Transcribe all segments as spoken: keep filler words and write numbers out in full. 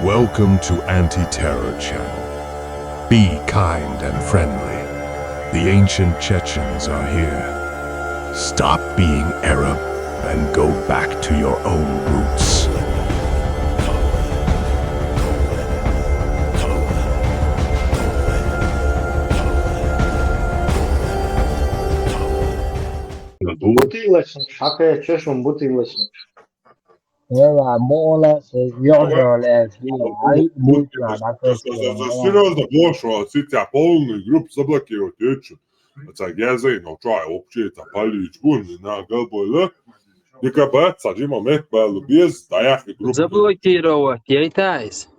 Welcome to Anti-Terror Channel. Be kind and friendly. The ancient Chechens are here. Stop being Arab and go back to your own roots. Бутылочник, шакая чешун бутылочник. Вела мола се ёжоле ай мутла. Серьезно, бошо, ситя полный групп заблокировать ечу. Ца гязей, но чё, вообще, ца полич бун, на галбойле. Дика бат, ца джима мет балу без, даях и групп. Заблокировать, я и тайс.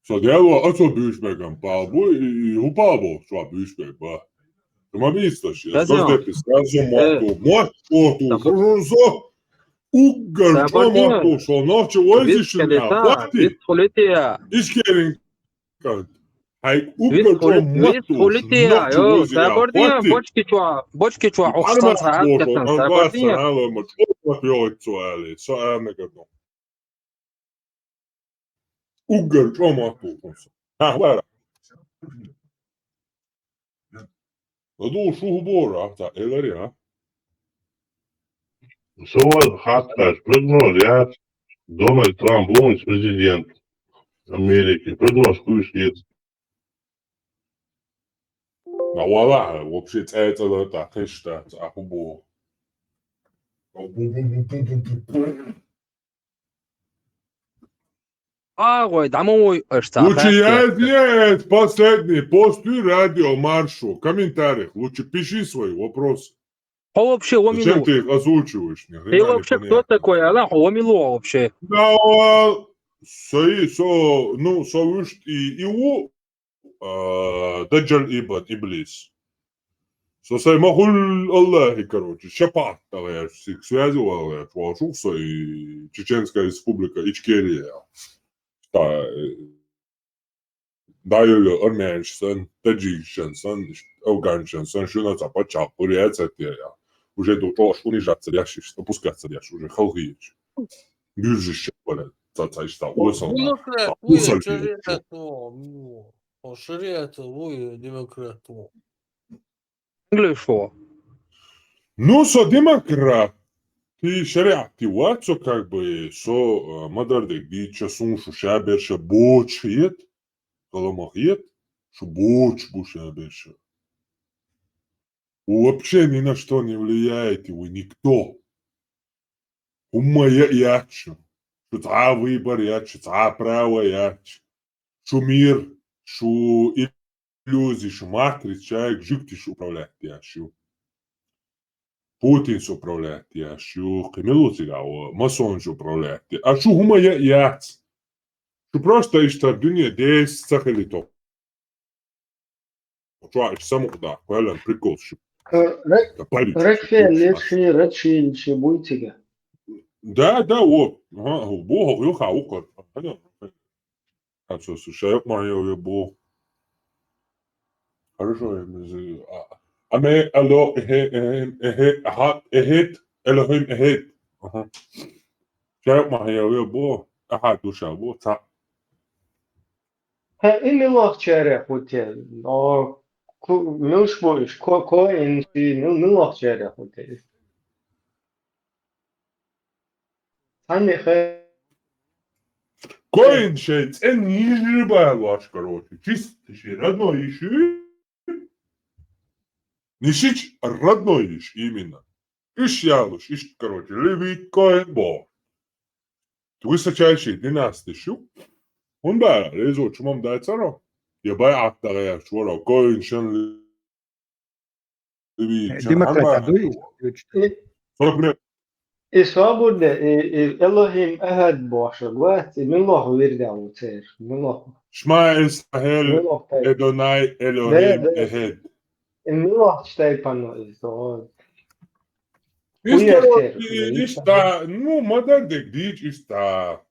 Со дело, а со бюшбегам палбу, и упалбу, со бюшбег ба. Ты ма бисташ, я сгоздепи, сразу моту, моту, моту, шужузо. Уггар чо моту, со ночи ойзишин я, хвати. Ишкерин. Хай уггар чо моту, ночи ойзишин я, хвати. Бочки чуа, бочки чуа, охсан саат катан, сабардин. Ало, ма чо моту, йой, цуали, со ана гадно. Уггар чо моту, хонсо. Ха, вара. Ладу шуху бора, та элари, а? Со вай хатташ, прогноз яц, Дональд Трамп бу президент Америки, прогноз куш яц. На вала, вообще, цецала, та, хешта, та, хубу. А, ой, дамо, ой, аж так. Лучше я здесь, последний, после радио Маршу, в комментариях. Лучше пиши свои вопросы. Хо вообще, омилу. Зачем ты их озвучиваешь? Ты вообще кто такой? Аллах, омилу вообще. Да, сои, со, ну, со вышт и, и у, а, Даджал ибн Иблис. Со сай махул Аллахи, короче, шапат, давай, с их связывал, я, вашу, сои Чеченская Республика Ичкерия. Та, э, да, ё, ё, армяншсан, таджикшсан, афганшсан, шуна ца пача, бурятия, я. Уже до того, что унижаться дяшишь, опускаться дяш, уже халхиеш. Бюржище, блядь, ца, ца, ишта, о, демократ, о, шариат, о, ну, о, шариат, о, демократ, о. English, о. Ну, со демократ, ты шариат, ты вот, со как бы, со, э, мадардек, дича, суншу, шаберша, боч, ет, каламах, ет, шу боч, бу шаберша. Вы вообще ни на что не влияете, вы никто. Хумма я ячу. Шу ца выбор ячу, ца право ячу. Шу мир, шу иллюзии, шу матрица, человек жуктиш управлять яшу. Путинс управлять яшу, кимилуцига, масонш управлять. А шу хумма я яц. Шу просто ишта дунья дес цахилито. Чуа, иш самукъда, квелен прикол шу. Э, Рокфеллер ши, Ротшильд ши буйтига. Да, да, вот. Ага, бо, ё, ха, укъар. А что, слушай, я понял, я бо. Хорошо, я не знаю. А, а мы, алло, эхе, эхе, эхе, ага, эхет, Элохим эхет. Ага. Чай, ма, я, я бо. Ага, душа, бо, та. Ха, и милох чере хутел. О, ку, милш бо иш, ко, ко, ин, си, мил, милох чере хутел. Ха, не, хе. Коин шей, цен нижи байлаш, короче. Чист ши, родной иши. Нишич родной иш, именно. Иш ялуш, иш, короче, левит коин бо. Высочайший династия шу. Он бара, резо чумам дай царо. Я бай аттага я чура, коин шен левит шен. Демократ хан бара. Дуй? Сорок лет. И свободне, и, и Элохим эхед боша, гват, и милох вирдал цер, милох. Шма Исраэль, милох тай. Эдонай, Элохим, да, да. Эхед. И милох чтай пано из, о. Иш, короче, иш та, ну, мадар дек дич иш та.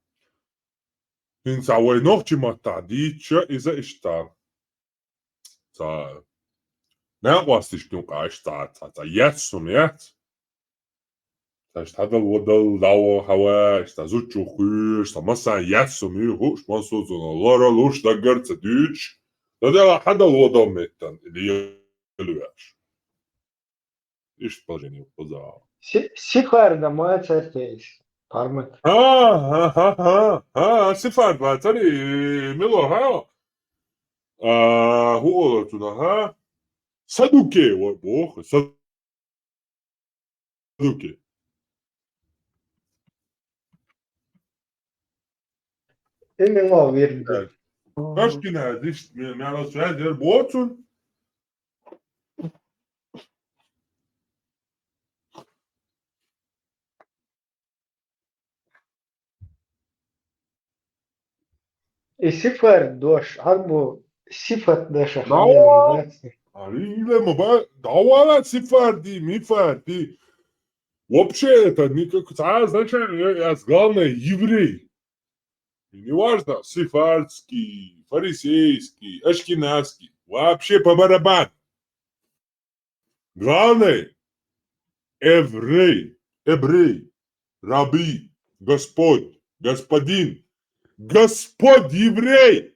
Ин са вай нохчи мата дича, иза иш та. Ца. Нахвастиш тун каш, ца, ца, ца, яц сум, яц. Иштта хьадал водал, дӀаво хьава, иштта зудчух хуьйш, са массан яссу муьйхуш, мансузуна лара луш даггар ца дуьйцуш, ца дела хьадал водал меттан, или елвеш. Иштта положение поза. Си-, сифарда ма цархейс, пармат. А, ха, ха, ха, ха, сифард ва цари, мило, ха? А, ху ола цуна, ха? Садуке, ва, бох, са- Окей. Именно вирди. Кашкина, здесь, ме-, ме-, ме-, ме-, ме-, ме-, ме-, И сифар дош, гьар бу сифат дош. Давала. Али илема ба, давала сифар ди, мифар ди. Вообще это никак, а, значение, я, я, главное, еврей. И не важно, сефардский, фарисейский, ашкеназский. Вообще по барабану. Главное, еврей, еврей, раби, Господь, господин, Господь еврей.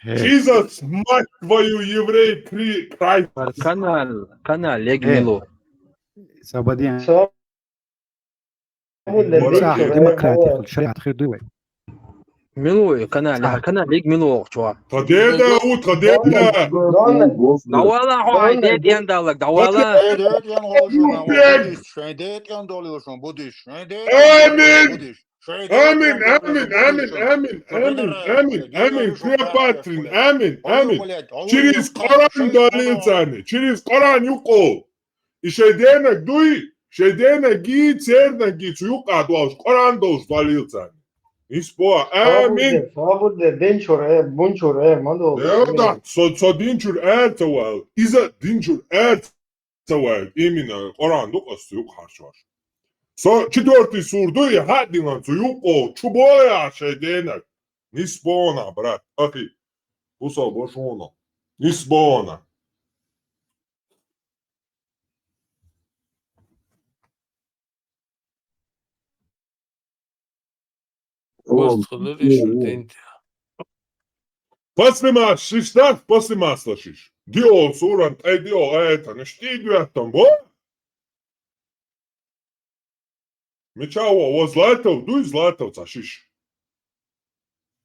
Э. Jesus, мать твою, еврей, Кри-, Край. Канал, канал, лег Э. мило. Сабадин. Са- Демократия, демократия, шариат хир дуй вай. Милуй, канал, канал, лиг милуй чуа. Тадеда, у, тадеда. Давала, хо, ай, дед яндалак, давала. Шайдет ян долилшон, будиш, шайдет ян долилшон, будиш. Амин. Амин, амин, амин, амин, амин, амин, амин, Клеопатрин, амин, амин. Через Коран долицани, через Коран юкъу. И шайденаг дуй, шайденаги, цернаги, цу юкъа долуш, Къуръан долуш далил царна. Исбо, амин. Сабуде, сабуде, динчур, э, бунчур, э, мадо. Э, да, со, со динчур, э, цавал. Иза динчур, э, цавал. Именно Къуръан ду, къас цу юкъа харчваш. Со четвёртый сур дуй, я хаддинан цу юкъа, чу боя шайденаг. Нисбона, брат, ахи. Бусал бошуна. Нисбона. Просто хилира ишин тӀинтӀа. Пасимас шиш дах, пасимас лашиш. Диол суран, тӀай диол аятан, ишти дуьттан бо? Мича ва, ва Златов, дуй Златов ца шиш.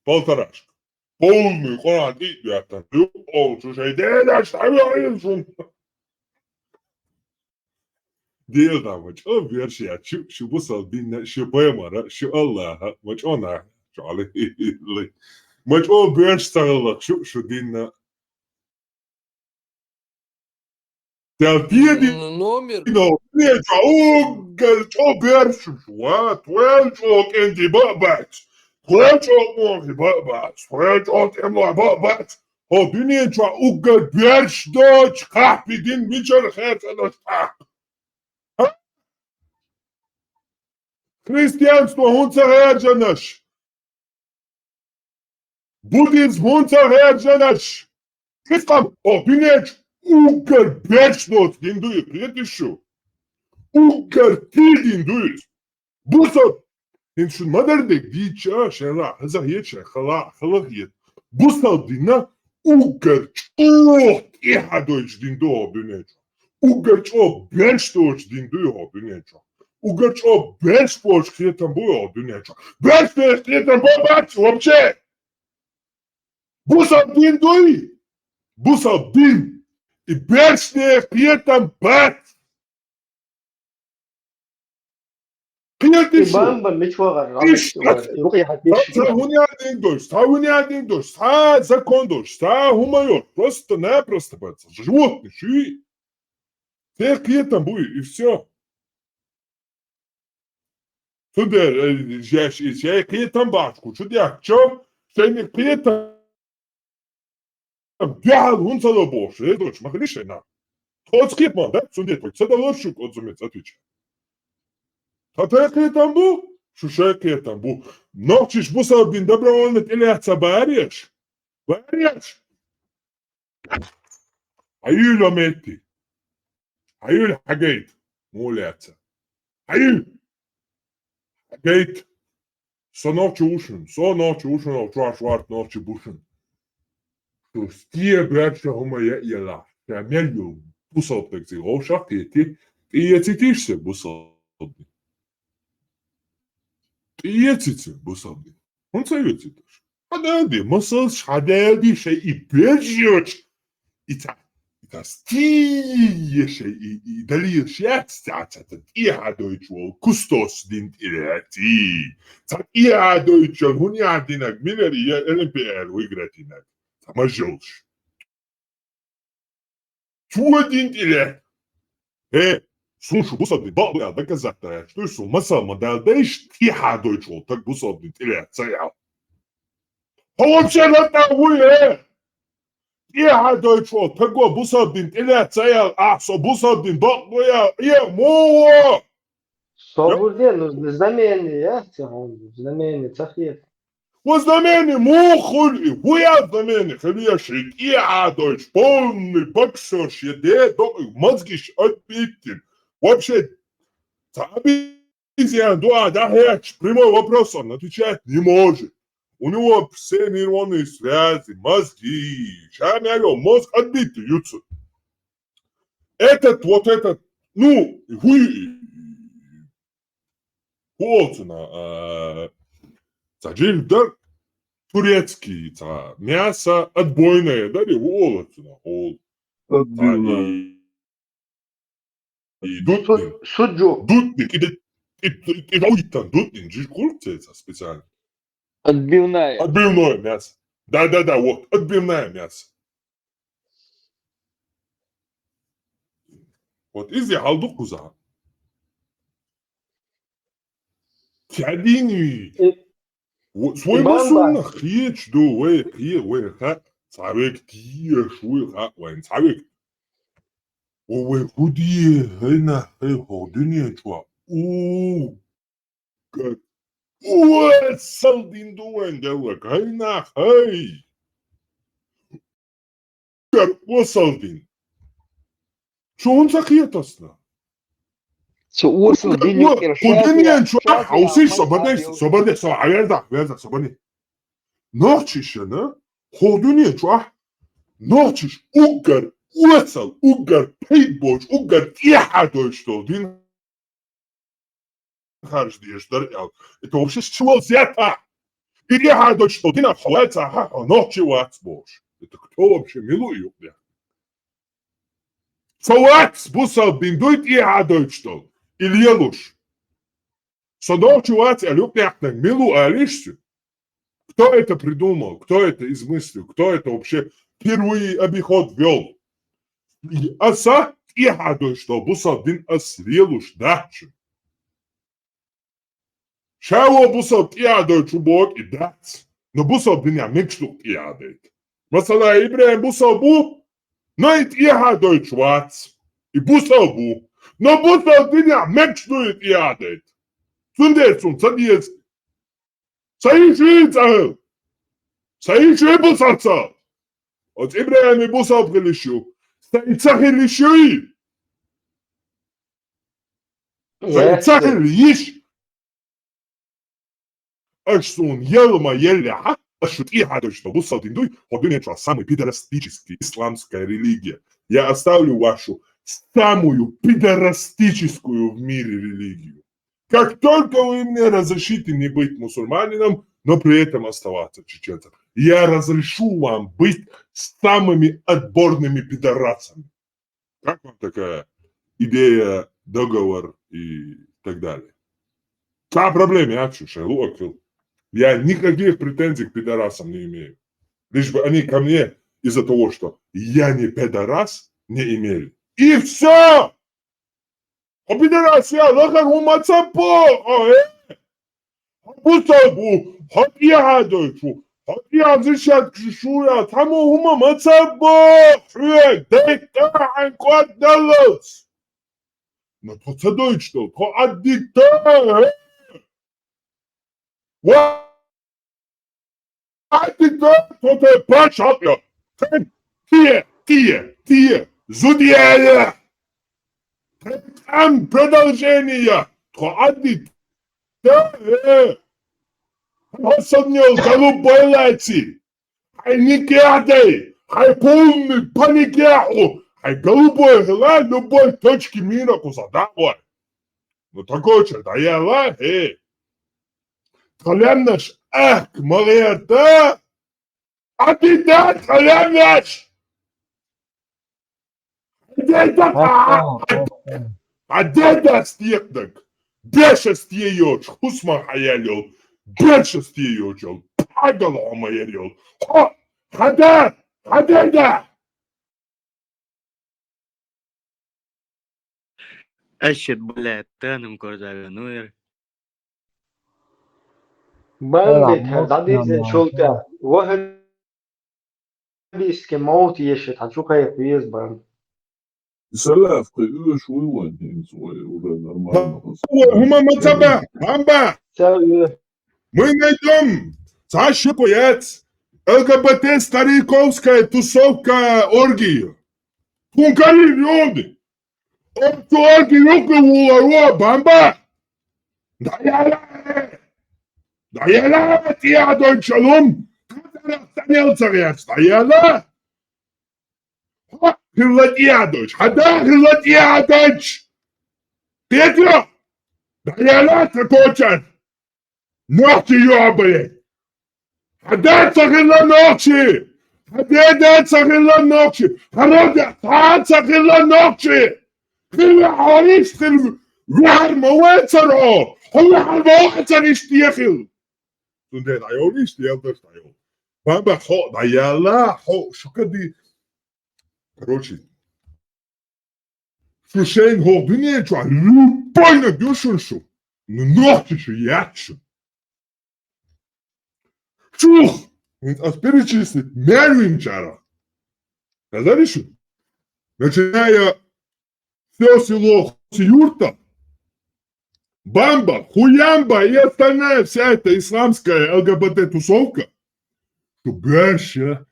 Полторашка. Полный Къуръан тӀи дуьттан. Ю, ол шу шайденаш, шайденаш шун. Дел да, ма чӀо берш я, шу, шу бусал динна, шу Паймара, шу Аллаха, ма чӀо на, чӀо али. Ма чӀо берш цагаллах, шу, шу динна. Дел пиеди. Н-, номер. Но, не, чӀо, уггар чӀо берш шу, ва, твоя чӀо кенди ба-, бац. Твоя чӀо мохи ба-, бац. Твоя чӀо темла ба-, бац. Хо дуьнен чу уггар берш доч, кахпи дин мичара херца доч, ках. Ха? Христианство хӀунца хержанаш? Буддизм хӀунца хержанаш? Ислам, о, дуьнечу уггар берш доцу дин ду и, кхеташ шу? Уггар ти дин ду иза. Бусал, хӀинца шуна ма-дарра дерг дийча, шайн ла, хаза хеташ, шайн хала, хала хета. Бусал дина уггар чӀогӀа тӀехьа дойтуш дин ду хӀо дуьнечу. Уггар чӀогӀа берш доцу дин ду хӀо дуьнечу. Уггар чӀогӀа берш боцу кхетам бу хӀо дуьнечу. Берш дех кхетам бу бац вообще. Бусал дин дуй? Бусал дин. И берш дех кхетам бац. Кхетиш шу? Бамба мича вахар, иштта. Ца хӀун яа дин дош, ца хӀун яа дин дош, ца закон дош, ца хӀума йош, просто-напросто бац. Животный шу. Те кхетам бу, и всё. Цундела, э, шаьш, шайн кхетам бахча, чу дехча, шайна кхетам дуьхьал хӀунда ца ло бохуш, хӀедочу ма хилира шайна. Тхо оцу кхетаман дац, цундела тхо ца далора шуьга оцу зуме ца тича. Тхан тхайн кхетам бу, шу шайн кхетам бу. Нохчиш бусалба дин добровольно тӀелаьцна бареш? Бареш? Хьан юьйла метти? Хьан юьйла хьагайта? Муха лаьцна? Хьай! Хьагайта! Со нохчи ва шуна, со нохчи ва шуна, чоаш варт нохчи бу шуна. Шу стебаьрша хӀума я елахь, ша мел йолу бусалба стаг цига вовшах а кхетий, тӀеэцитийша сан бусалба дин. ТӀеэцийта сан бусалба дин. ХӀунда ца оьцуьйтуш? Хьан дел ди, масалш хьан дел ди шай и бежьоч. И ца, и ца стие шай и, и далийш яц ца, ца, ца тӀехьа дойчу волу кустос дин тӀелеций. Ца тӀехьа дойчу хӀун я динаг, миллер я Олимпиад выигратинаг. Ца мажолш. Цо дин тӀеле. Э, сун шу бусалба дин бакъ ду аьлла доказать даьлча, дуй сун масал ма даьлла дайш, тӀехьа дойчу волу таг бусалба дин тӀеле ца ял. Хьо вообще латта вуй, э? ТӀехьа дойчу волу таго бусалба дин тӀеле ца ял, ахь со бусалба дин бакъ ду ял, э, муха? Собур де, ну, знамение яц, хьуна, знамение ца хета. Ва знамение муха хуьлу и? ХӀун яц знамение? Хилла шайн тӀехьа дойчу, полный боксёрш я де, докъий мозгиш отбитин. Вообще, ца обезьян дуа дахьячу, прямой вопрос он отвечать не может. У него все нейронные связи, мозги, ша мел йолу мозг отбитый юцу. Этот, вот этот, ну, хӀуй, хӀу олу цунах, а, ца жил дар, турецкий ца мясо отбойное дари, хӀу олу цунах, олу. Отбивная. И, и дутни. Суджу. Дутни, и, и, и, и дутни, жиж курцеца специально. Отбивная. Отбивное мясо. Да, да, да, вот, отбивное мясо. Вот иза хьал ду кхузахь. Ца дийна вий? Э, во-, свой и бан масунна бан. Хеташ ду, вай, кхе-, вай, ха, цхьа век теш вуй, ха, вайн цхьа век. О, вай, хӀу де, хӀайна, хӀай, хӀо дуьне чохь. У, Гар осал дин ду вайн делла, гайнах, хӀай! Гар осал дин. Шу хӀунца кхетасна? Цу осал дин юкъера хӀу дуьнен чу ахь хьовсийша, собарнеш, собарнеш, со хьаверза, верза, собарни. Нохчишна, хӀу дуьнен чу ахь, нохчиш уггар осал, уггар пайда боцуш, уггар тӀехьа дойтуш долу дин харжа дезаш дара аьлла. Это вообще с чего взято? И тӀехьа дойтуш долу динах хьо вац, ахьа, хьо нохчи вац бохуш. Это кто вообще? Мила ву и юкъа? Со вац, бусалба дин дуй тӀехьа дойтуш долу? И лелуш. Со нохчи вац аьлла юкъа яьккхинарг мила ву алийша цуьнан? Кто это придумал? Кто это измыслил? Кто это вообще впервые обиход ввёл? Аса тӀехьа дойтуш долу бусалба дин ас лелуш дац. Ша вон бусалба тӀехьа дойтуш ву боху и дац. Но бусалба динехь мегаш ду тӀехьа дайта. Масала, ИбрахӀим бусалба ву, но и тӀехьа дойтуш вац. И бусалба ву. Но бусалба динехь мегаш ду и тӀехьа дайта. Цундела цунна ца деза. Сан йиш ю и цӀа хила? Сан йиш ю и бусалба ца? Оцу ИбрахӀими бусалба хила йиш ю. Сан и ца хила йиш ю и? Сан и ца хила йиш? Аша суна елла ма еллехьа, аша шу тӀехьа дойтуш долу бусалба дин дуй, хӀо дуьнен чохь самый пидорастический исламская религия. Я оставлю вашу самую пидорастическую в мире религию. Как только вы мне разрешите не быть мусульманином, но при этом оставаться чеченцем, я разрешу вам быть самыми отборными пидорасами. Как вам такая идея, договор и так далее? Ца проблема, я чу, шайн луъа хила. Я никаких претензий к пидорасам не имею. Лишь бы они ко мне из-за того, что я не пидорас, не имели. И всё! Хьо пидорас я, лахара хӀума ца боху, хьо, э? Хьо бусалба ву, хьо тӀехьа дойтуш ву, хьо тӀехьа зичат шу я, цхьаммо хӀума ма ца боху, хьоьга дайта хьайн кӀордаллалц. Но тхо ца дойтуш долу, тхо Ӏаддита, э? Ва Ӏаддита, тхо тхайн пачхьалкх я. Тхайн тӀе, тӀе, тӀе, зуда яьлла. Тхайн тӀам продолжение. Тхо Ӏаддита, э, хьо санна йолу галубой лаций. Хьайн никехь дай, хьайн полный паникехь хьо, хьайн галубой хила, любой точки мира кхузахь дӀа а гӀой. Ну, такоча дӀаяла, хӀей. Тхан лаьмнаш ахка ма гӀерта, Ӏадита тхан лаьмнаш! Хьан деда, хьан деда стекъанаг, беша сте йоцуш, хӀусаман хьаяьлла йолу, беша сте йоцуш йолу, пхьагал хьо ма яра йолу. Хьо, хьан да, хьан деда! Аш шед балаьтта, нумкор загӀанур. Бан бетхьара дӀадирзинчул тӀаьхьа ваххабистский мовт еши хьан чу кхайкха веза бан. Салаф кхин уьш вуй вайн хӀинца вай уже нормально. Вай хӀума ма ца ба, хьан ба? Ца уьй. Мы найдём, цхьа шико яц, Л Г Б Т стариковская тусовка оргия. Тхуна карийна юнди. Оцу оргия юкъа вулар ву бамба. ДӀаяла! ДӀаяла, тӀеа дойчу шалом! Хазарах санел ца гӀерта, дӀаяла! Хьо хилла тӀеа дойчу, хьан да хилла тӀеа дойчу! Кхетийо! ДӀаяла, ца кочар! Нохчи юьхьа бай! Хьан да ца хилла нохчи! Хьан деда ца хилла нохчи! Хьан рода цхьа а ца хилла нохчи! Хила хьо иштта хила, вихьар ма вацара хьо! Хьо вихьар ма вацара иштта тӀе хила! Цундела дӀайовлийша, ялдаш дӀайовла. Баба, хьо дӀаяла, хьо шука ди. Короче, шу шайна хӀокху дуьне чохь любойнаг ю шуна шу. Ну, нохчи шу яц шу. Чух! ХӀинца ас перечислить мел винчара. Хазар ю шу? Начиная всё село Хуси-Юрта, Бамба, Хуямба и остальная вся эта исламская Л Г Б Т тусовка, шу боьрша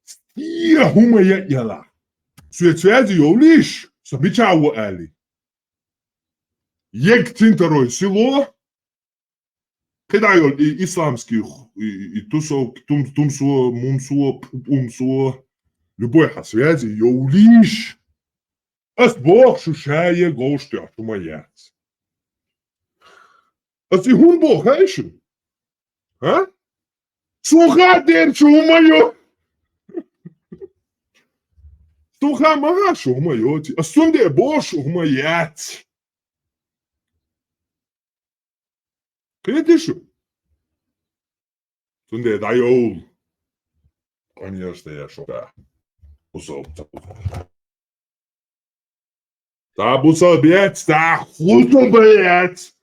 стен хӀума яла. Соьца связи йовлийша, со мича ву али. Ег цинтарой село, кхидӀа йолу и исламский ху-, и, и, и тусовка, тум-, тумсо, мумсо, пу-, пумсо, любой хьан связи йовлийша. Ас боху шу ша е говш тоьхчу ма яц. Ас и хӀун боху, хай шу? А? Суха дерчу хӀума йо. Суха ма шу хӀума йоци. Ас цунде боху шу хӀума яц. Кхетий шу? Цунде дӀайовла. Конечно, я шуьга. Бусалба ца бусалба. Ца бусалба яц, ца хусалба яц.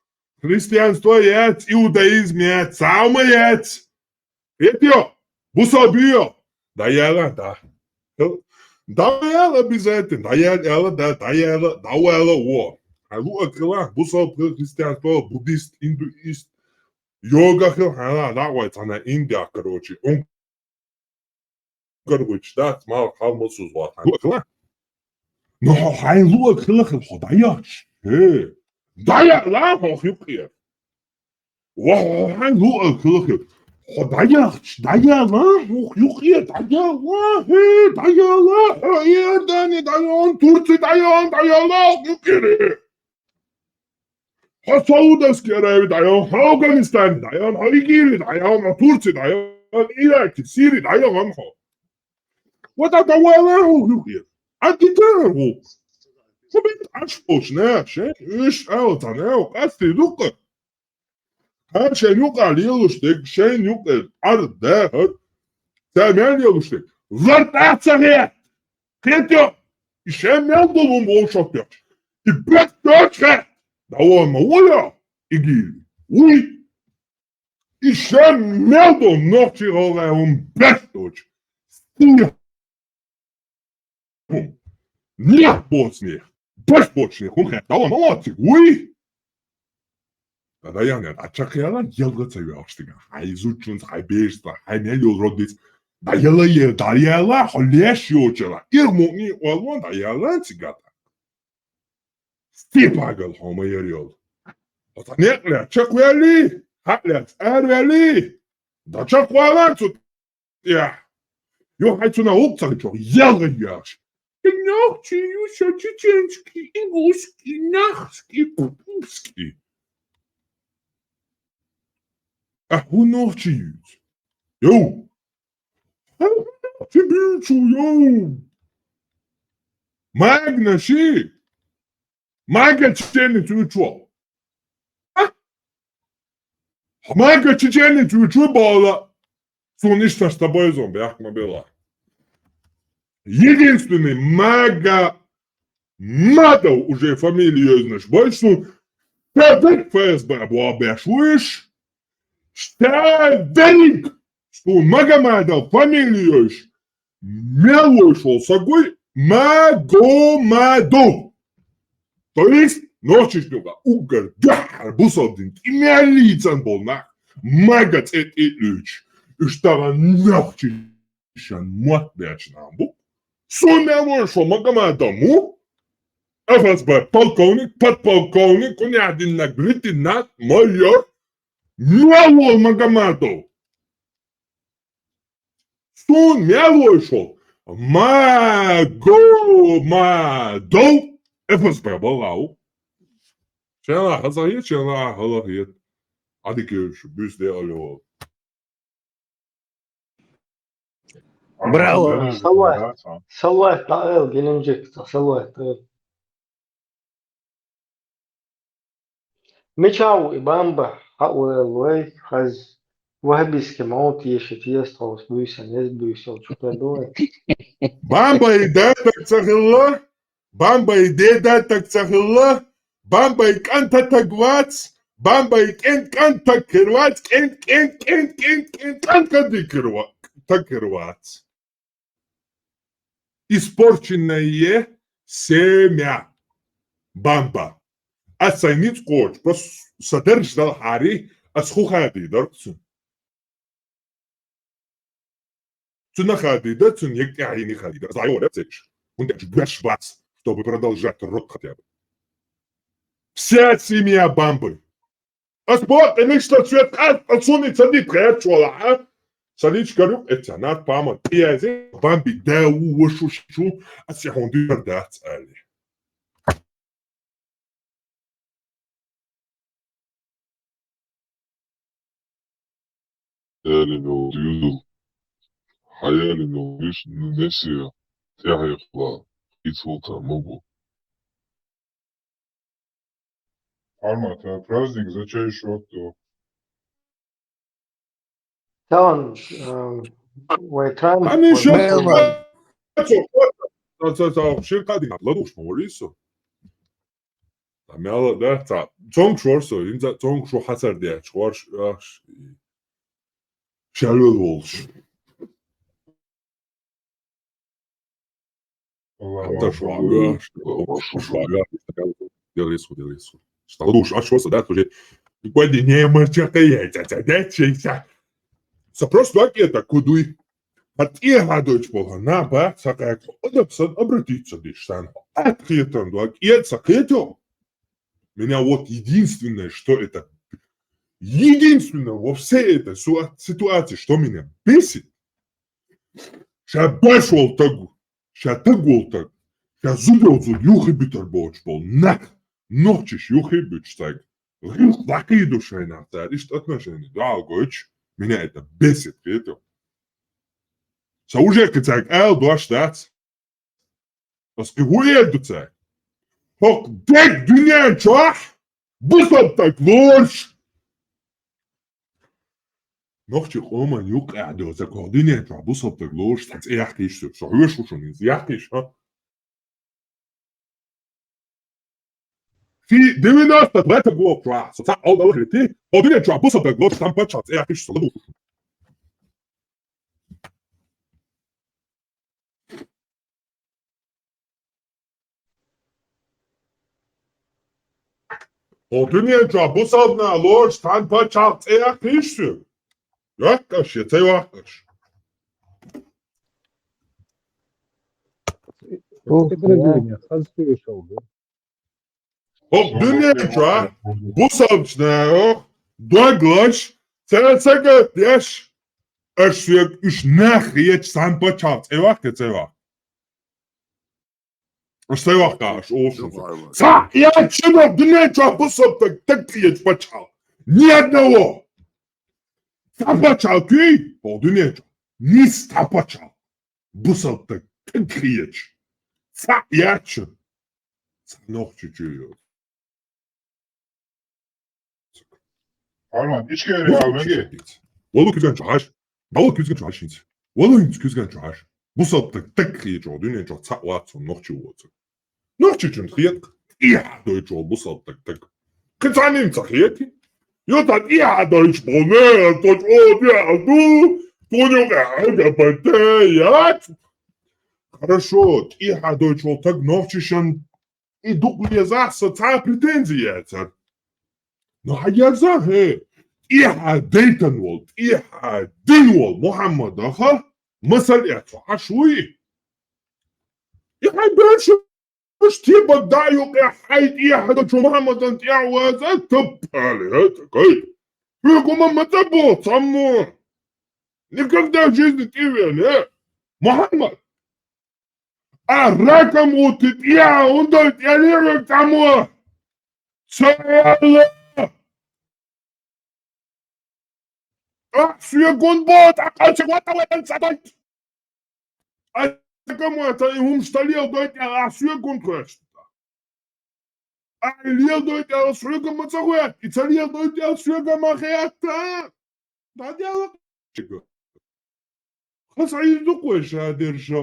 Христианство яц, иудаизм яц, ца хӀума яц. Кхетийо? Бусалба ю йо? ДӀаяла, да. ДӀаяла обязательно. ДӀаяла, аьлла, да, дӀаяла, дӀаяла, во. Хьайн луъург хила, бусалба хила, христианство, буддист, индуист, йога хила, хьайна дӀа а гӀой цхьана Индия, короче. Ункар гӀуьттуш дац, малх хьал ма сузо, хьайн луъург хила. Ну, хьо хьайн луъург хила хила, хьо дӀаяхча. Хе. ДӀаяла хьо юкъера. Ва хьо хьайн луъург хила хила. Хьо дӀаяхча, дӀаяла хьох юкъе, дӀаяла, хӀе, дӀаяла, хьо Иордани дӀаян, Турци дӀаян, дӀаяла хьох юкъере. Хьо Саудовский Араби дӀаян, хьо Афганистани дӀаян, хьо ИГИЛи дӀаян, хьо Турци дӀаян, Ираки, Сири дӀаян хьо. Вот это вала хьох юкъе. Антитара хьох. Хьо бит Ӏаш болчу наха шайн, уьш ала ца наха, къасте дуккха. Хьан шайн юкъа лелош дерг, шайн юкъа Ӏарб дахар, ца мел лелош дерг. Лар тӀаьхьа ца хетта. Кхетийо, и шайн мел долу хӀума вовшах тохча. И бет доцу хетта. ДӀаван ма вуй, и гийли. Вуй. И шайн мел долу нохчий гӀалгӀай хӀума бет доцу. Стига хӀума. Нех боцу нех. Баш боцу нех. ХӀума хетта. ДӀаван ма вацциг. Вуй. Ткъа даян ян, а чакхъяла, ялла ца ваьллаш стиган. Хьайн зудчунца, хьайн бешца, хьайн мел йолу родница. ДӀаяла е, дӀаяла, хьо леш йоцура. Ир муъни оллон, дӀаяла, цигата. Степагал хьо ма яр йолу. Оцу некъ лаьцна чекхваьллий, хьаъ лаьцна араваьллий, дӀачекхвалар цу тӀехь. Юха хьайн цунах гӀуллакх ца хилча, ялхайоьхуш. Ты нохчий ю, ша чеченский, ингушский, нахский, пупский. Ахь хӀун нохчий юьйцу? Йоу! Хьан нохчий буьйцу, йоу! Магна ши! Мага чеченец вуьйцу ву. А? Мага чеченец вуьйцу ву бала. Суна иштта с тобой зон бехк ма бела. Единственный Мага Мадов уже фамилия йоьзнаш бой суна. Ша дерг ФСБ боху беш вуйш. Ша дерг! Суна Магомадов фамилия йойш. Мел войш волу сагой Магомадов. То есть, нохчишна юкъа уггар дуьххьара бусалба дин тӀе мел лийцина болу нах, Мага цӀе тӀе а луьйчуш, уьш тахана нохчишна мотт бечу нах бу. Суна мел войш волу Магомадов ву, ФСБ полковник, подполковник, кхунех диннаг, лейтенант, майор, мел волу Магомадов. Суна мел войш волу Магомадов ФСБ балла ву. Шен лаха хазахета, шен лаха хала хета. Ӏадика йойшу, буьйса декъала йолу. Браво! Салват, салват, дӀаала, Геленджик, салват, дӀаала. Мича ву и Бамба, хьа а валалой, хаза вахабистский ма ву теша, теша тхо буьйсанна, еза буьйса йолчу хир ду вай. Бамба и датаг ца хилла, Бамба и дедатаг ца хилла, Бамба и кӀантатаг вац, Бамба и кӀент-кӀантаг хир вац, кӀент, кӀент, кӀент, кӀент, кӀент, кӀант кадик хир ва-, таг хир вац. Испорченное семя. Бамба. Ас сайн ницкъ кхочу, просто сан дарж далахьарий, ас хӀун хадийдар цунна? Цунна хадийда, цунна егга тӀаьхьийна хадийда. Ас дӀайолла цераш. ХӀунда аьлча беш бац, чтобы продолжать род хотя бы. Вся семья Бамбы. Ас боху, тӀе мича цвет къаьстта суна и ца дитта гӀерташ валахь, а? Сан личкар юкъа эццахь, нат паман, кьиязи, Бамби да ву, ваша ву, ши ву, ас и хьуна дуьйцур дац, аьлла. Ялин юзул. Хьаялин юзул, несия, тӀаьхьа хила, ицвалта могу. Арма, твой праздник за чай шотту. Тан, эм, вай Трамп, Ани вай шо Мелман. Ца, ца, ца, ца, шин кадина, ладугӀуш ма варий со. Ца мела, да, ца, цонг шор со, инза цонг шо хьацар деш, хор ш-, аш, шалвел волуш. Аллаху Антон акбар. Швага, Швага, Делису, Делису. Что лучше, а что со, да, слушай, сегодня не мочакая, тя, тя, тя, тя, тя. Со просто так это, кудуй. Хьан тӀехьа дойчу боху, на, бац, хьан кхаьчна, адам сан обратиться деш сан. Ат кхетам, да, кхет, сан кхетам. Меня вот единственное, что это, единственное во всей этой суа-, ситуации, что меня бесит, ша баш волу таг ву, ша таг волу таг, ша зуда волу зуда юххе буьтур боцуш болу нах, нохчаш юххе буьтуш стаг. ГӀиллакх дӀакхийду шайнах цара, иштта отношение дуьхьал гойтуш, меня это бесит, кхетам. Сан уже кхин цаьрга ала дош дац. Ас кхин хӀун эр ду цаьрга? ХӀокху дерг дуьнен чохь бусалба стаг лоруш. Нохчийн къоман юккъехь доцург хӀокху дуьнен чохь бусалба стаг лоруш, цхьа цӀе яккхийша соьга. Со хьоьжуш ву шуна иза, яккхийша, хӀа? Ши девяносто два год чохь со цхьаъ Ӏовдал хилийта, хӀокху дуьнен чохь бусалба стаг лоруш, цхьана паччахьна цӀе яккхийша со ладугӀуш ву шуна. Хьо дуьнен чохь бусалба нах лоруш, цхьана паччахьна цӀе яккхийша соьга? Йоккхуш я ца йоккхуш? Ух, Стеграгуня, хаза соьшал ду. Хьо дуьнен чохь бусалбачу нахах дог лаш, цара сагатдеш, аш соьга уьш нах хеташ цхьана пачхьалкх цӀе ваккха, цӀе ваккха. Аш цӀе ваккха, аш олуш. Цхьа яц шуна дуьнен чохь бусалба таг, таг кхечу пачхьалкх. Ни одного. Цхьа пачхьалкх кхий, хьо дуьнен чохь. Нис цхьа пачхьалкх. Бусалба таг, таг кхечу. Цхьа яц шуна. Цхьа нохчи чу йоцу. Арман, Ичкери, Валу Арман, куьзган чу хьаш. Валу куьзган чу хьаш хӀинца. Валу хӀинца куьзган чу хьаш. Бусалба таг, таг кхечу дуьнен чохь цхьаъ вац хьуна нохчи воцург. Нохчичунна хета, тӀехьа дойчу волу бусалба таг, таг. Кхин цхьаннен ца хети. Ю та тӀехьа дойчу бо, не, то чӀо тӀехьа ду, то нюкъа хьайда батте, яц. Хорошо, тӀехьа дойчу волу таг нохчишан и дукха везахь, сан цхьа а претензи яцара. Ну, хьан ерза, хӀе, тӀехьа дейтан волу, тӀехьа дин волу Мухьаммадаха, масал эцо хьаш вуй? И хьайн бешаш тибак да юкъе хьай тӀехьа дачу Мухьаммадан тӀехьа ваза таппали, хӀе, ца кайта. Хьоьга ма ца бо, цаммо. Никогда в жизни тӀе вен, хӀе. Мухьаммад. А раком у ты тӀе, ундай тӀе лервек цаммо. Цалла. Ахь соьгун бо, тӀаккха ца ватта ватан ца дойт. Ай, кому это, и хӀумаш ца леладойт аьлла, ахь соьгун кхоьссина. Ай, леладойт аьлла, соьгун ма ца хетта, и ца леладойт аьлла, соьгун ма хетта. ДӀаделла. Хаза Ӏийр ду-кх вай ша дерша.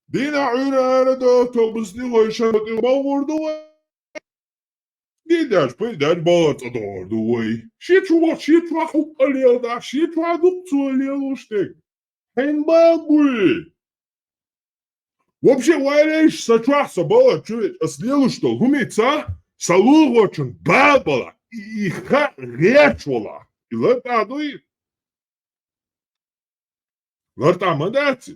Дийнахь Ӏуьйра ара до автобусни вай ша тӀе богӀур ду вай. Дийдеш, пайдеш бала цӀа догӀур ду вай. Шен чу вахча, шен чохь хӀуъа леладахь, шен чохь дукха цо лелош дерг. Хьайн бала буй. Вообще, вай леш, сан чохь сан бала чу веч, ас лелош долу хӀумица, сан лулахочун бала бала, и, и ха гӀерташ вала. И лар тӀа дуй? Лар тӀа ма дац и?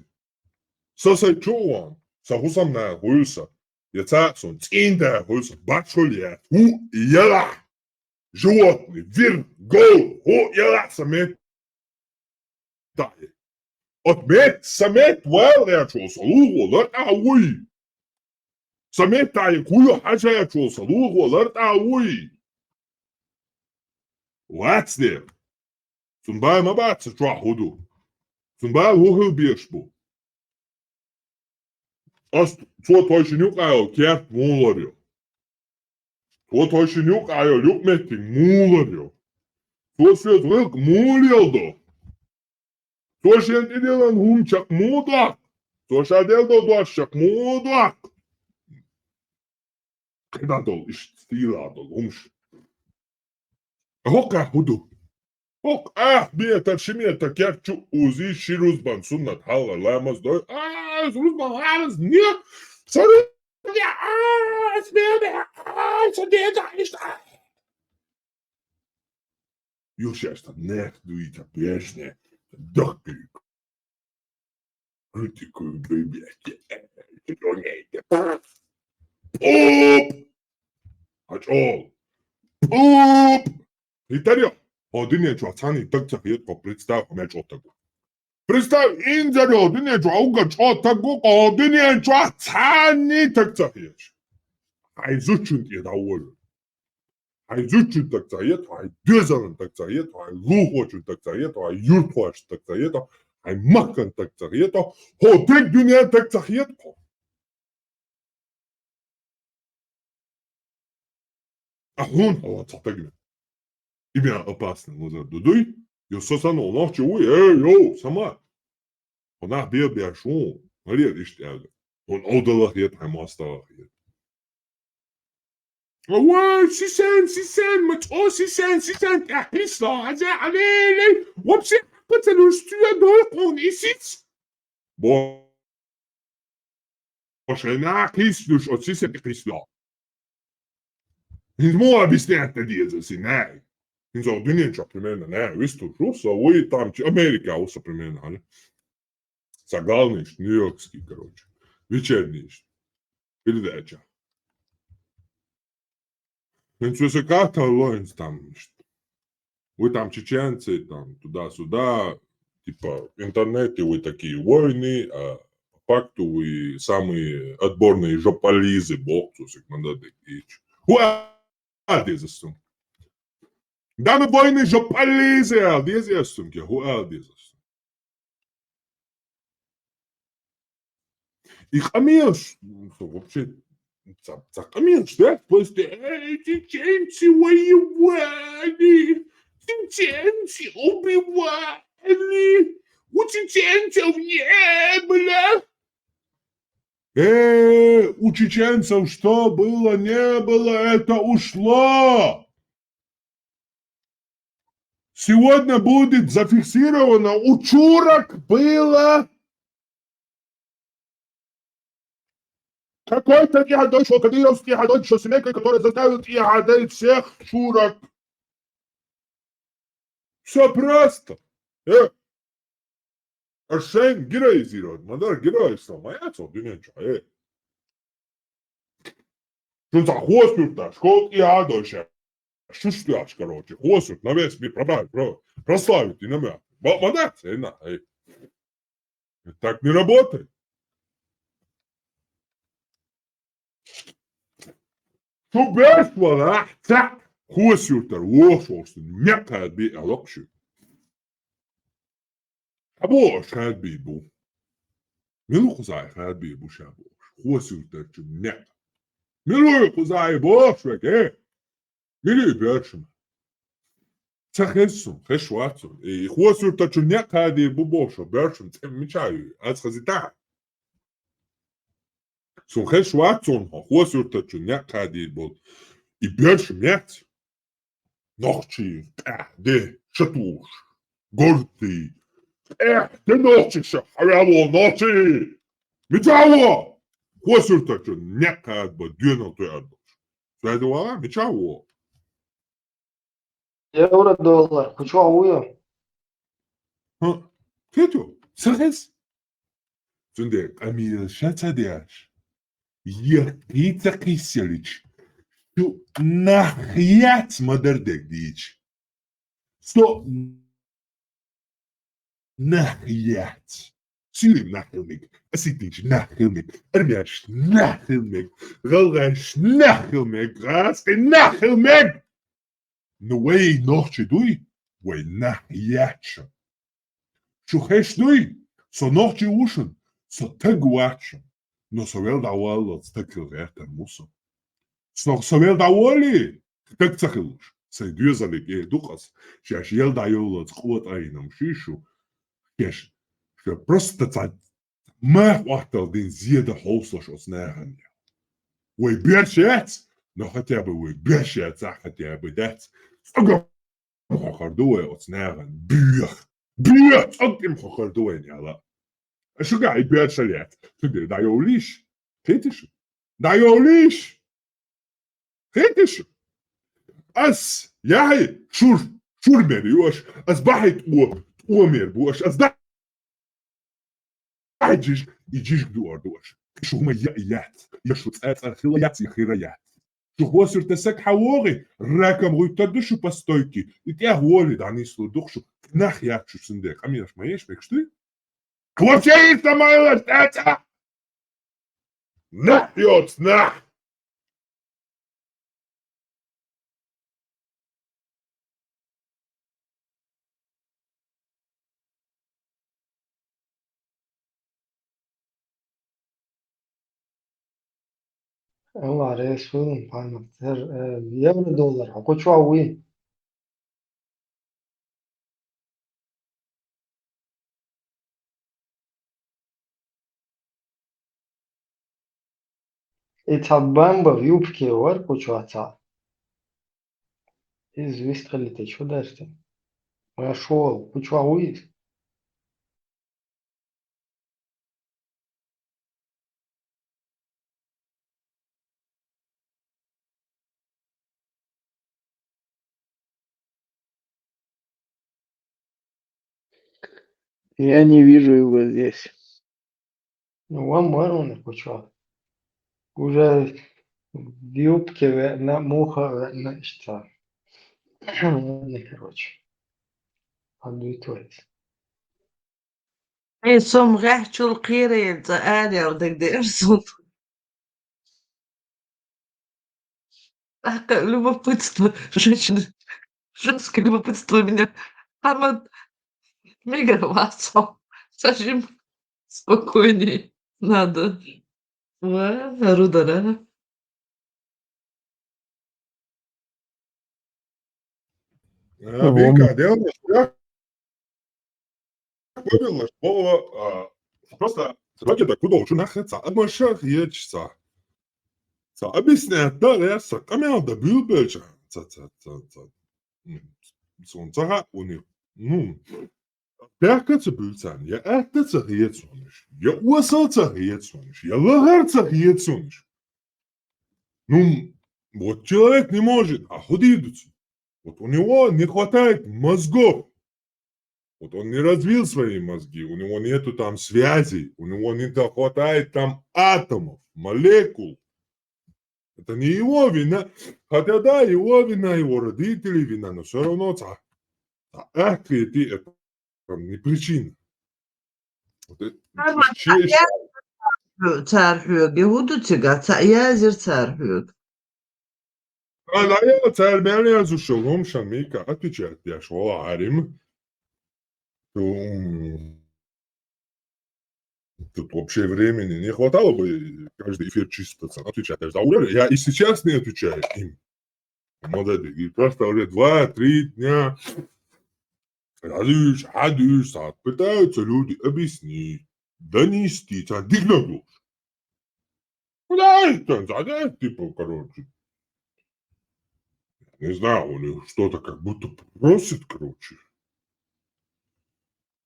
Со сайн чу а вон, сан хӀусамнана хуьлу сан, я цхьаъ суна цӀийнда хуьлу сан, бачхьула яц, хӀуъа ялахь, животный, вир, говр, хӀуъа ялахь сан мет. Оцу мет, сан мет вала гӀерташ волу сан лулахо лар тӀа вуй. Сан мет тӀе хӀун ю хьажа гӀерташ волу сан лулахо лар тӀа вуй. Вац дера. Цунна бала ма бац сан чохь хӀун ду. Цунна бала хӀун хила безаш бу. Ас цо тхойшинна юкъа йолу керт муха лар ю? Цо тхойшинна юкъа йолу юкъаметтиг муха лар ю? Цо соьца гӀиллакх муха леладо? Цо шена тӀедиллина хӀума чекх муха доккху? Цо ша делла долу дош чекх муха доккху? КхидӀа долу, иштта стийла долу хӀумаш. ХӀокхо хӀун ду? ХӀокхо ах метр, ши метр керт чу а узий, ши рузбан суннат хьалхара ламаз дой. А, рузбан ламаз не, ца рузбан, а, ас бен, а, ца деда, иштта. Юшаш та нех дуй, та бешне, дохкуй. Крутикуй, бебе. Пуп! Хьачол! Пуп! Хитарё! Хьо дуьне чохь цхьанний таг ца хетахь, представь, хьо мел чӀо таг ву. Представь, инзаре, хьо дуьне чохь уггар чӀо таг ву, хьо дуьне чохь цхьанний таг ца хеташ. Хьайн зудчун тӀе дӀаволла. Хьайн зудчун таг ца хета, хьайн доьзалан таг ца хета, хьайн лулахочун таг ца хета, хьайн юьртахошан таг ца хета, хьайн махкан таг ца хета, хьо дерг дуьнен таг ца хета хьо. А хьуна хьо цхьа таг вен. И бен опасно лазар ду дуй, йо со санна нохчо вуй, эй, йо, сама. Хьо нах бе беш ву, хӀаллера иштта аьлла. Хьуна овдала хета, хьайн мостагӀа хета. Ой, сисен, сисен, ма цӀо сисен, сисен, тӀехь кхиссо, хьазе, алей, лей, вообще, хьакха ца луш, цуья дой хьуна, и сиц. Бо-, шайна кхиссалуш, оцу сисен кхиссо. ХӀинца муха объяснять дан деза, синай? ХӀинца оха дуьнен чохь примерно, най, вистур шу, со вуй там чи Америка, ву со примерно, хьана? Сан главный, Нью-Йоркский, короче, вечерний передача. Хинцуси каталонец там, вы там чеченцы, там туда-сюда, типа в интернете вы такие воины, а по факту вы самые отборные жополизы, бохуцусик мададик ич. Хуа дезасун. Да мы воины жополизы, а дезасун, ке хуа дезасун. И къамиаш, ну, вообще, ца, ца къамиаш, да? Просто, э, чеченцы воевали, чеченцы убивали, у чеченцев не было. Э, у чеченцев что было, не было, это ушло. Сегодня будет зафиксировано, у чурок было какой-то неадольшо, кадыровский неадольшо семейкой, которая заставила неадоль всех чурок. Все просто. Э, Арсен героизировать, мадар героизировать, моя цель, дунен чё, э. Что за хвост юрта, школ и адольше. Что ж ты аж, короче, хвост юрт на весь мир проправить, про, прославить и на меня. Ма-, мадар, э, на, э. Так не работает. Шу берш вала, цхьаь хвост юртара вохуш волчун некъ хадбий алакъ шу. Хьабо аш хадбий бу. Мила кхузай хадбий бу ша бохуш. Хвост юртарчун некъ. Мила кхузай бохуш веге? Мила бершим? Ца хеза сун, хезаш вац сун. И хвост юртарчун некъ хадбий бу бохуш, бершим цӀе мича ю? Аз хазита. Сун хезаш вац сун, хо, хвост юртарчун некъ хадбий бу. И бершим яц. Нохчий, къаьхьа де, шатуш, горти. Къаьхьа де нохчий ша, хьавяло нохчий. Мича ва? Хвост юртарчун некъ хадба, дуьнал туй ардуш. Сайда вала, мича ва? Евро доллар, кучо уйо? Хм, кето, сахес. Цунде къамийл ша ца деш. Е кхийца кхийсалич. Шу нах яц мадар дег дич. Со нах яц. Сирим нах хилмиг, осетинч нах хилмиг, армяш нах хилмиг, галгаш нах хилмиг, граски нах хилмиг. Ну вай нохчи дуй, вай нах яча. Шу хеш дуй, со нохчи вушун, со таг вачун, но со вел дӀаваллалц таг хила гӀертар мусу. Со, со вел дӀаволи, таг ца хилуш. Сай доьзалиг э дукъас, шаьш ел дӀайоллалц къотӀайнам ши шу, шаьш, ша просто ца мах оттал дин зеда ховслаш оц наханья. Вай берш яц, но хотя бы вай берш яц, а хотя бы дац. Цогам хохар ду вай оц наханья. Бьех. Бьех, цогам хохар ду вай няла. Шуга и берш яц. Туде дайолиш. Хетиш? Дайолиш. Хетиш? Ас яхьи шур, шур мер юаш, ас бахьи тӀо, тӀо мер буаш, ас да хьаджиш, и джишг дуар дуаш. Шу хӀума я яц, я шу цӀацӀар хила яц, я хира яц. Шу хвост юрта саг хьавогӀи, ракам гӀуьттар ду шу по стойке, и тӀех воли дӀанислур ду шу, нах яц шу цунде, къамеш ма еш мекш дуй? Вообще и самайлаш цӀацӀа! Нах йоц, нах! Алла ресулун паймахтар, э, евро доллар, хӀокху чу а вуй? И цхьа бамба в юбке вар кху чохь цхьа. Иза вистхилла тӀе чу дарс тӀе. Ва шола, кху чохь вуй иза? Я не вижу его здесь. Ну, вам Мэрон, вы чё? Уже Юбке веана, муха веана, иштта. Не, короче. Хьан дуьту вайца? Эй, сом гӀехчул кхера яр цӀа араял дагадеар суна. ТӀаккха любопытство, женщина, женское любопытство меня. Хамад мегар васо. Сажим спокойнее надо. Ва, рудара. Э, Вика, дело в том, что я выбрала, что, а, просто строгий так куда учу нахер ца, а мы шах ечца. Ца объяснять, да, я са, камел да бил бельча. Ца, ца, ца, ца. М, сон ца ха, у них. Ну, пяхка ца бил ца, я это ца хет сониш, я уасал ца хет сониш, я лагар ца хет сониш. Ну, вот человек не может, а худи идут. Вот у него не хватает мозгов. Вот он не развил свои мозги, у него нету там связей, у него не хватает там атомов, молекул. Это не его вина. Хотя да, его вина, его родителей вина, но все равно ца, ца, эх, ты, ты, это там не причина. Вот это, Цар ма честь. цар хьоьга, хӀу ду цига, ца язир цар хьоьга. А, да, я цар мел язу шо, лом шан мика, отвечает, я шо, арим. М, тут вообще времени не хватало бы каждый эфир чисто отвечать. Я же говорю, я и сейчас не отвечаю им. Молодец. И просто уже два-три дня радуешь, радуешь, а пытаются люди объяснить, донести, ца дигнадуш. Куда это, да, типа, короче. Не знаю, у них что-то как будто просит, короче.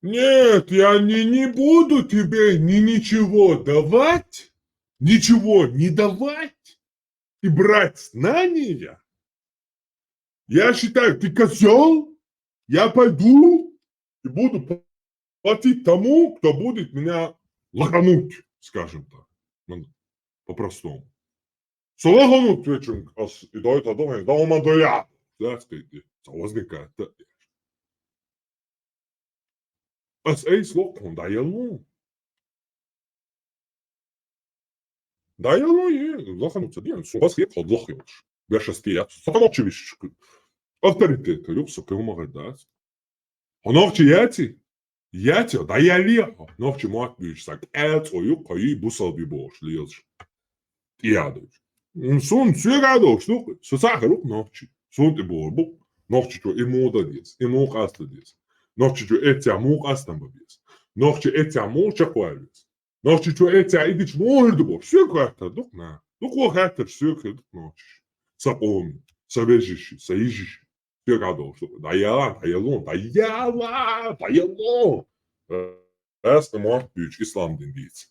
Нет, я не, не буду тебе ни ничего давать, ничего не давать и брать знания. Я считаю, ты козел, я пойду и буду платить тому, кто будет меня лохануть, скажем так, ну, по-простому. Со лохануть вечером, ас и дойт, а дома, да, он доя. Да, скажите, со возникает, да. Ас эй слог, он дает лун. Да, я, ну, и лохануться, блин, су вас хлеб ход лох ёлш. Бешасти я, сама чевиш. Авторитет, юкса кылма гайдас. Хонохчи яти, яти, да я ли, нохчи мат бюш, сак, эц, о, юк, каи, бусал би бош, лилш. Тиядыч. Сун сюгадо, штук, сусахарук нохчи. Сун ти борбук, нохчи чо и мода дес, и мук аста дес. Нохчи чо эця мук астан ба бес. Нохчи эця мук чаквар бес. Нохчи чо эця идич мур ду бо. Сюк хаттар дук на. Дук о хаттар сюк хаттар дук нохчи. Са оми, са вежиши, са ижиши. Сюк адо, да яла, да ялон, да яла, да ялон. Эс муак бюч ислам дин диц.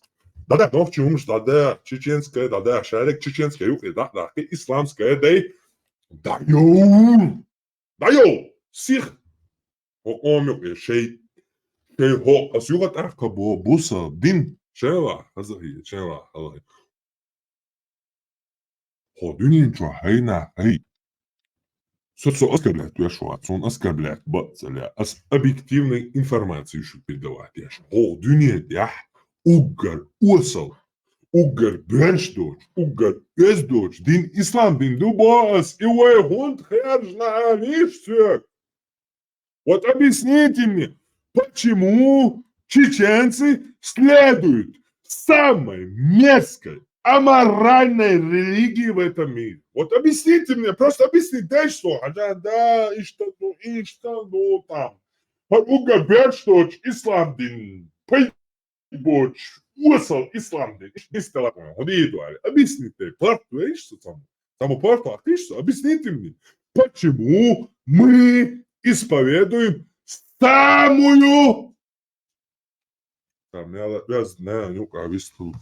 Да да, нохчи умш, да да, чеченская, да да, шарик чеченская, юк, да да, исламская, да. Да ё. Да ё, сих. О, омёк, э, шей. Шей хо, а сюгат ах кабо, буса, дин. Шела, хазахи, шела, хазахи. Хо, дюнин чо, хай на, хай. Со, со оскорблять, я шо, сон оскорблять, бацаля. Ас объективной информации шу передавать, я шо. Хо, дюнин, я, уггар, уасал. Уггар беш доч, уггар эз доч, дин ислам дин дубас, и вай хунт хержна лиш сюк. Вот объясните мне, почему чеченцы следуют самой мерзкой, аморальной религии в этом мире? Вот объясните мне, просто объясните, да что, а да, да, и что, ну, и что, ну, там. Уггар беш доч, ислам дин, пой- боч, уасал ислам дин, иш, иш телефон, ходи дуали. Объясните, плату, иш, что там? Там плату, а ты что? Объясните мне, почему мы исповедуем самую... Там, я, я знаю, ну, а висту,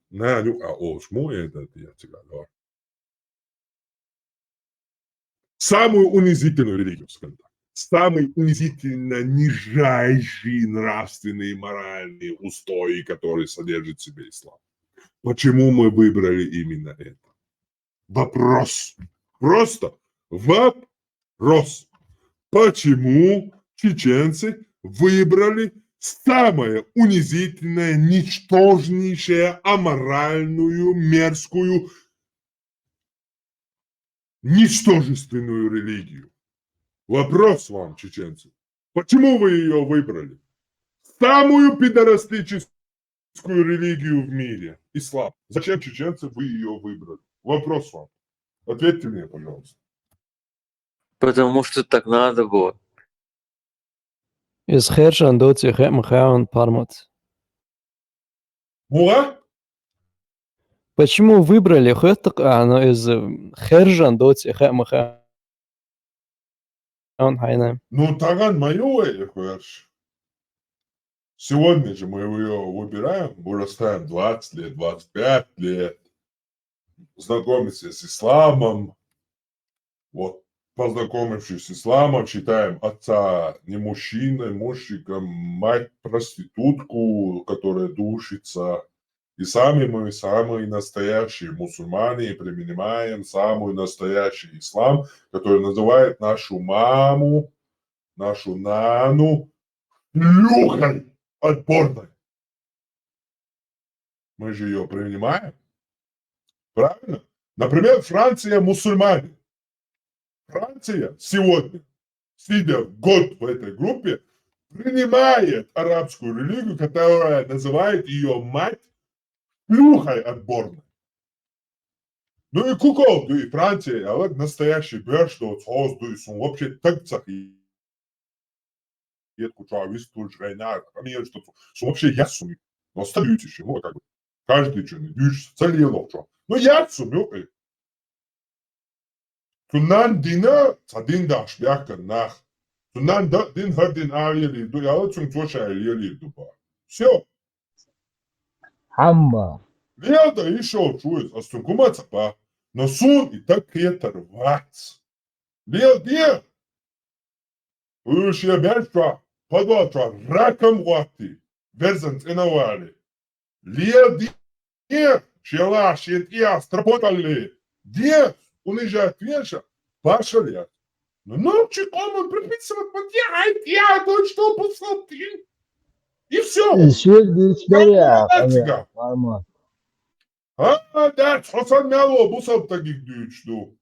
знаю, ну, а о, шму это, я тебя, да. Самую унизительную религию, скажем так. Самые унизительно нижайшие нравственные и моральные устои, которые содержит в себе ислам. Почему мы выбрали именно это? Вопрос. Просто вопрос. Почему чеченцы выбрали самое унизительное, ничтожнейшее, аморальную, мерзкую, ничтожественную религию? Вопрос вам, чеченцы. Почему вы ее выбрали? Самую пидорастическую религию в мире, ислам. Зачем, чеченцы, вы ее выбрали? Вопрос вам. Ответьте мне, пожалуйста. Потому что так надо было. Из хержан доци хем хаун пармат. Муа? Почему выбрали хеттак, а, но из хержан доци хем хаун хайна? Ну, таган мою, э, хвеш. Сегодня же мы ее выбираем, вырастаем двадцать лет, двадцать пять лет, знакомимся с исламом. Вот, познакомившись с исламом, считаем отца не мужчиной, мужчиком, мать проститутку, которая душится. И сами мы самые настоящие мусульмане, и принимаем самый настоящий ислам, который называет нашу маму, нашу нану шлюхой отборной. Мы же ее принимаем. Правильно? Например, Франция мусульмане. Франция сегодня, сидя год в этой группе, принимает арабскую религию, которая называет ее мать шлюхой отборной. Ну и кукол, ну и Франция, а вот настоящий беш, что вот хос, ну и сум вообще так цахи. Ед куча вистул жрайна, а мне что, сум вообще ясуми. Но остаются еще, ну, как бы, каждый что, не дюш, целиело что. Ну, ясуми, окей. Цунан дина, цадин даш бяка нах. Цунан да, дин хар дин авиели, ду яла цун цоша авиели, ду ба. Все. Хамба. Леда и шо чует, а сун кума цапа. Но сун и так хетар вац. Лел де. Уж я бяшка, подвал ча, раком вати. Верзан ценавали. Лел де. Шела шет и астрапотали. Де, унижать веша. Пашали. Ну, ну, чи кому приписывать, вот я, ай, я, дочь, что послал ты? И все. Ишек дичкаря. Ага. Пармат. А, да, цосан мяло, бусал таких дючду.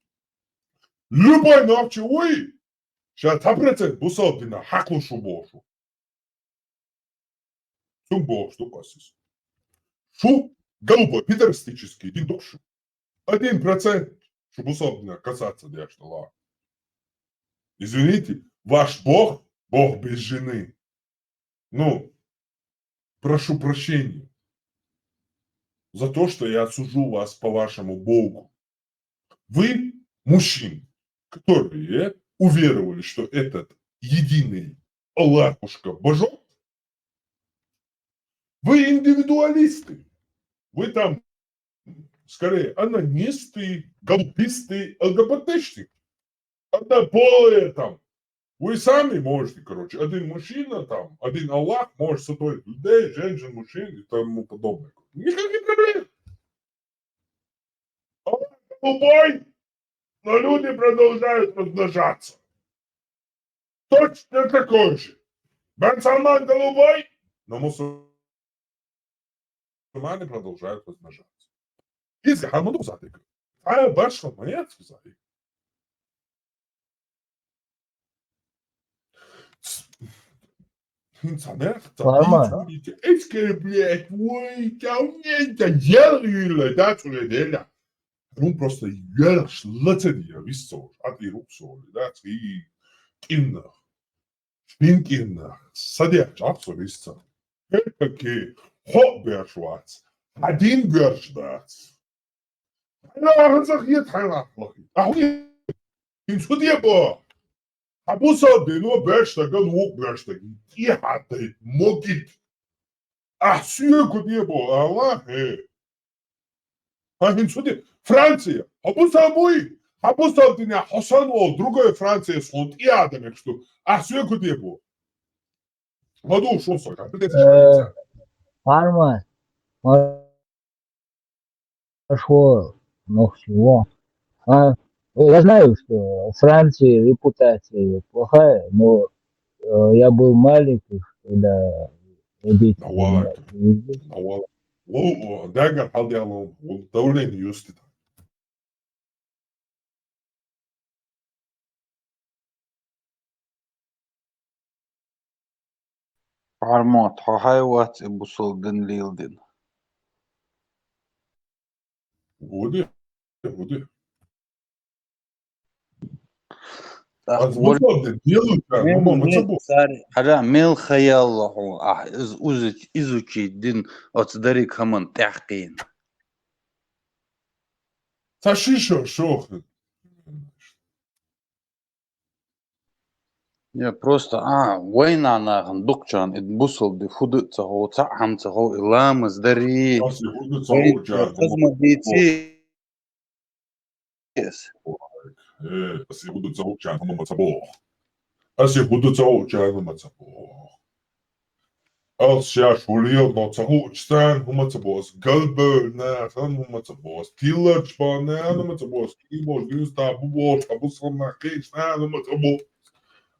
Любой ночи, уй, сейчас сто процент бусал дина, хаклу шу бошу. Сум бошу, пасис. Шу, голубой, пидорастический, дин докшу. Один процент, шу бусал дина, касаться, да, что ла. Извините, ваш бог, бог без жены. Ну, прошу прощения за то, что я сужу вас по вашему Богу. Вы мужчины, которые уверовали, что этот единый Аллахушка божок, вы индивидуалисты. Вы там, скорее, анонисты, голубисты, ЛГБТшники. Однополые там. Вы сами можете, короче, один мужчина там, один Аллах может сотворить людей, женщин, мужчин и тому подобное. Никаких проблем. Аллах голубой, но люди продолжают размножаться. Точно такой же. Бен Салман голубой, но мусульмане продолжают размножаться. Из Хамаду затык. А башка моя сказали. Хин цанер, Нормально. Эскер, блядь, ой, тя у меня, тя ел, юля, да, цуре деля. Ну, просто ел, шлыцен, я висел, а ты рук сол, да, и киннах. Шпинкиннах, садя, чапсу висца. Какие, хо бершвац, один бершдац. Хайла ахзах ет хайла ахлахи. Ахуи, инсудия бо. Абусал бено бершдаган ук бершдаги. Ти хаттай, могит. А сюе кудия бо, Аллах, э. А инсуди, Франция. Абусал буй. Абусал диня, Хосан ол, другой Франция сход. И адам, что. А сюе кудия бо. Ладу, шо сой, как ты Э, Парма. Пошел. Ну чего? А, я знаю, что в Франции репутация плохая, но э, я был маленький, когда родители меня Навалак. привезли. Навалак. Лу дагар хьалдяла лу давление юстит. Пармот, хьо хьай вац и бусал дин лийла дин? Уди, уди. Ах, Аз бусал дин делу ча, Мел, мама, ма ца мел, бу. Сари, хьажа, мел хаялла хьо, ах, из, узи, изучи дин, оц дарик хаман тяхкин. Ца ши шо, шо. Я просто, а, вайна нахан дукчан, ид бусал ди фуду ца хо, ца хам ца хо, и ламаз дари. Аз и худу ца Вай хо ча, хазма дици. Yes. Э, аз и худу ца хо ча, мама, ма ца бу. Аз и худу ца хо ча, мама, ма ца бу. Аз ша шулил но ца хо чтан, мама, ма ца бу. Аз галбер на, хан, мама, ма ца бу. Аз киллер чпан, на, мама, ма ца бу. Аз кибо, дюс, та, бу, бо, та, бу, сан, на, киш, на, мама, ма ца бу.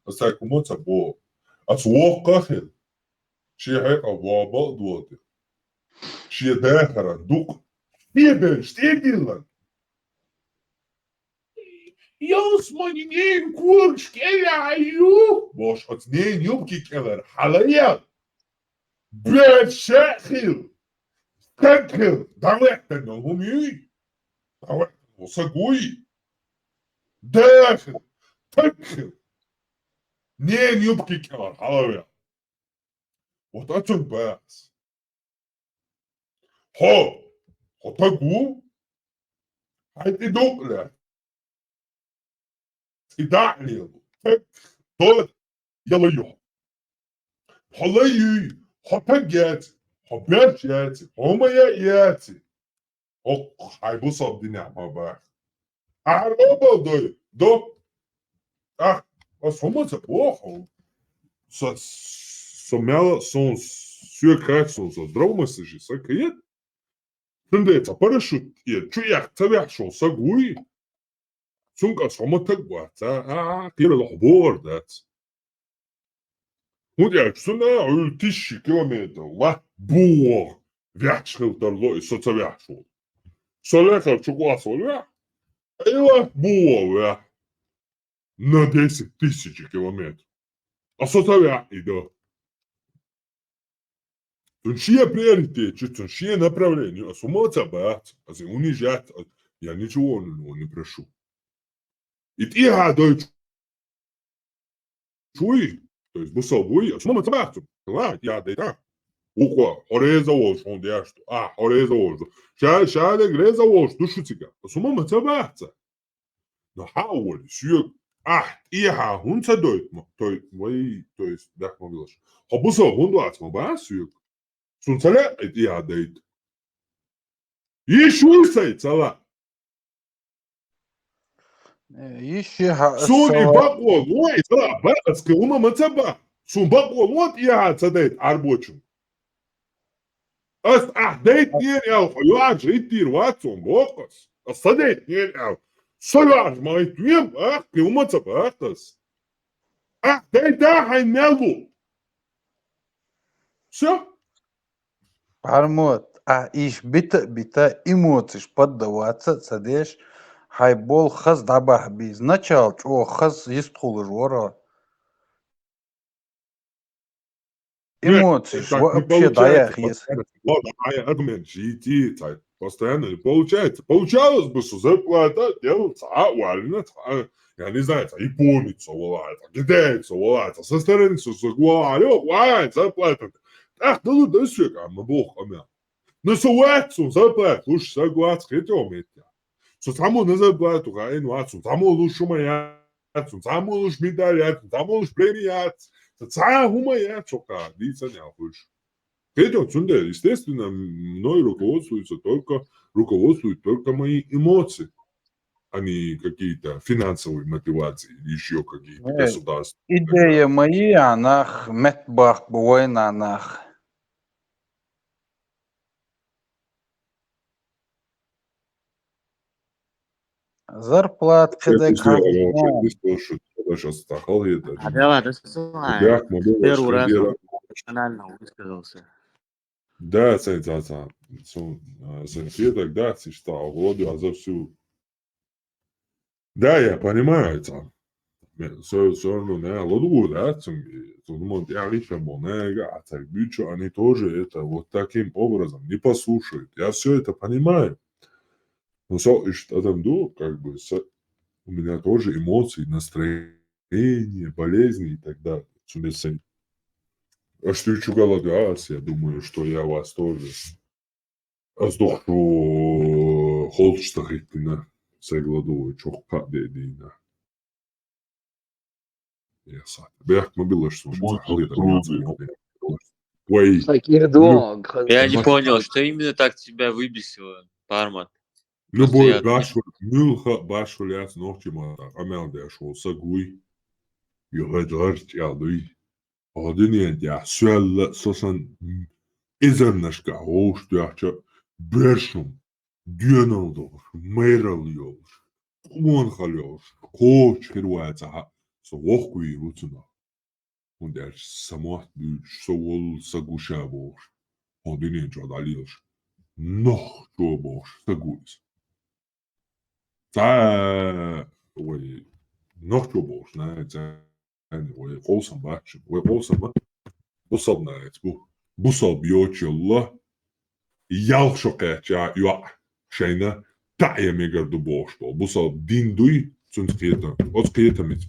Аз так, мама, ма ца бу. Аз вокка хил. Ши хьекъа ваба дуоти. Ши дахара дук. Ши бен, ши диллан. Йос мани нен курш келяю. Бош, оц нен юбки келер, халаял. Бер шехил. Такил. Давай, тен, ну, гуми. Давай, ну, сагуй. Дахил. Такил. Нен юбки келер, халаял. Вот отсюда бас. Хо, хо тагу, хай ти докля. И да лил, так, дот, яла ё. Хо ла юй, хо таг яц, хо беш яц, хо ма я яц. Ох, хай бу саб диня ма ба. Ар обал дой, до. Ах, а сома ца бохо. Со, со мяла, сон, сюе как сон, со дрома сыжи, со кает. Тынде ца парашют, е, чу ях, ца вяхшо, са гуй. Сунка сома так гуаца, а, кира лох бор дац. Худя, сюна, ул тысячи километров, ла, буо, вяхшил тарло, и со ца вяхшо. Со лехар чу гуа со вя, и ла, буо вя. На десять тысяч километров. А со ца вя, и да. Цун шие приоритет, цун шие направление, а со ма ца бац, а зи унижать, а я ничего у него не прошу. И ти ха дой чуй, то есть бусал буй, а со ма ца бац, ла, я дай та. Уква, хореза волш, он дяш, а, хореза волш. Ша, ша де греза волш, душу цига. А со ма ца бац. Но ха воли, сюе, а, ти ха, хун ца дой, ма, то есть, вай, то есть, дах ма вилаш. Ха бусал, хун дуац, ма ба, сюе. Сун ца ле, и ти ха дейт. Ишуй сай цала. Иши ха Сун и бакъо, ой, цала, ба, аска ума ма ца ба. Сун бакъо, вот я ца дейт, арбочун. Ас, а, дейт нер ял, хо юаш, иттир ватсон, бокас. Ас, са дейт нер ял. Со юаш, ма ит вем, а, ки ума ца бакас. А, дейт да хай мялу. Всё. Пармот, а иш бита, бита, эмоциш поддаваться, ца деш, хай бол хаз дабах биз. Начал чо хаз ист хулуш воро. Эмоциш, вообще, да, я хиз. Ладно, а я аргумент жити, ца, постоянно не получается. Получалось бы, что зарплата делается, а, валина, а, я не знаю, ца, японец, валается, китаец, валается, со стороны, со, со, валается, зарплата. Ах, да ну, да всё, а, ма бог, а, мя. Но со ватсон, зарплата, уж соглас, хотел, метя. Со само на зарплату, а, ин ватсон, само лучше моя, само лучше медаль, само лучше премия, само моя, чё, ка, дицаня, уж. Хотел, цунде, естественно, мной руководствуются только, руководствуют только мои эмоции, а не какие-то финансовые мотивации или ещё какие-то Э, государственные. Идея мои, анах, метбах, война, анах. Зарплат кхидӀа Слушай, а, слушай, слушай, слушай, а, давай, да, слушай. Первый раз эмоционально высказался. Да, цен, цен, цен. Цен, а, цен, те тогда, цен, что, вроде, а за всю. Да, я понимаю, цен. Ме-, всё, всё равно, не, лодугу, да, цен, цен, думаю, я лично был, не, а так, бючо, они тоже это вот таким образом не послушают. Я всё это понимаю. Ну, со, и что там, ну, как бы, со, у меня тоже эмоции, настроение, болезни и так далее. Цен, цен. А что ещё голодас, я думаю, что я вас тоже. Аз доху холчта хитина, сегладу, чохка дедина. Я са. Бяк ма билаш сун, Вот халида, трудно. Ой. Такие Ну, долго. Я не Маш- понял, что именно так тебя выбесило, Пармат? Ну, Просто бой, я башуль, мюлха, башуль, яс, нохчи ма, амел дяш, ол сагуй. Юхаджарч, ялдуй. Одинен, я, сюэлла, сосан, изернашка, хоуш, дяхча, бершум, дюнал долш, мэрал йолш, кумон хал йолш, коч, хирваца, ха, со вохкуй, руцуна. Ундяш самот бюч, со вол сагуша болш. Одинен чо далилш. Нох чо болш, сагуйс. Ца, ой, нох чо болш, на, ца, ой, колсан бачу, ой, колсан ба. Бусал на, бу. Бусал бьёчелла. Ялх шо кача, юа, шайна, та я мегар ду болш бол. Бусал дин дуй, цунц кета. Оц кета миц.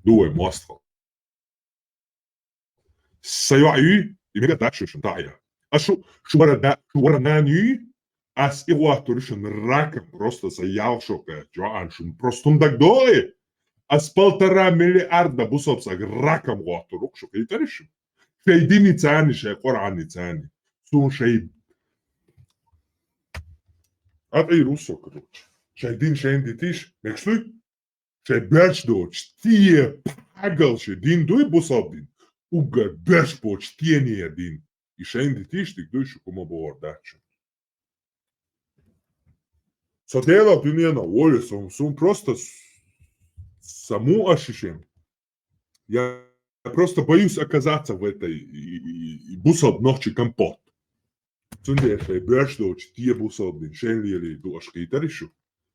Дуй мостал. Са юа ю, и мега дачу шун тая. А шу, шу вара да, шу вара нан ю, ас и ватур шун раком просто са ялх шо кача, ан шун просто так дой. Ас полтора миллиарда бусал са раком ватур, шу кайтаришун. Шей дини цани, шей Корани цани. Сун шей. Ат и русо, короче. Шей дин шей дитиш, мекслуй? Шей бяч доч, тие пагал шей дин дуй бусал дин. Угар бяч боч, тие не дин. И шей дитиш, тик дуй шукума бор дачу. Со дела дунена воле сум, сум просто с-, саму ашишем. Я просто боюсь оказаться в этой и, и, и бусал нохчи компот. Цунде шей бяч доч, тие бусал дин, шей лили ду ашкитаришу.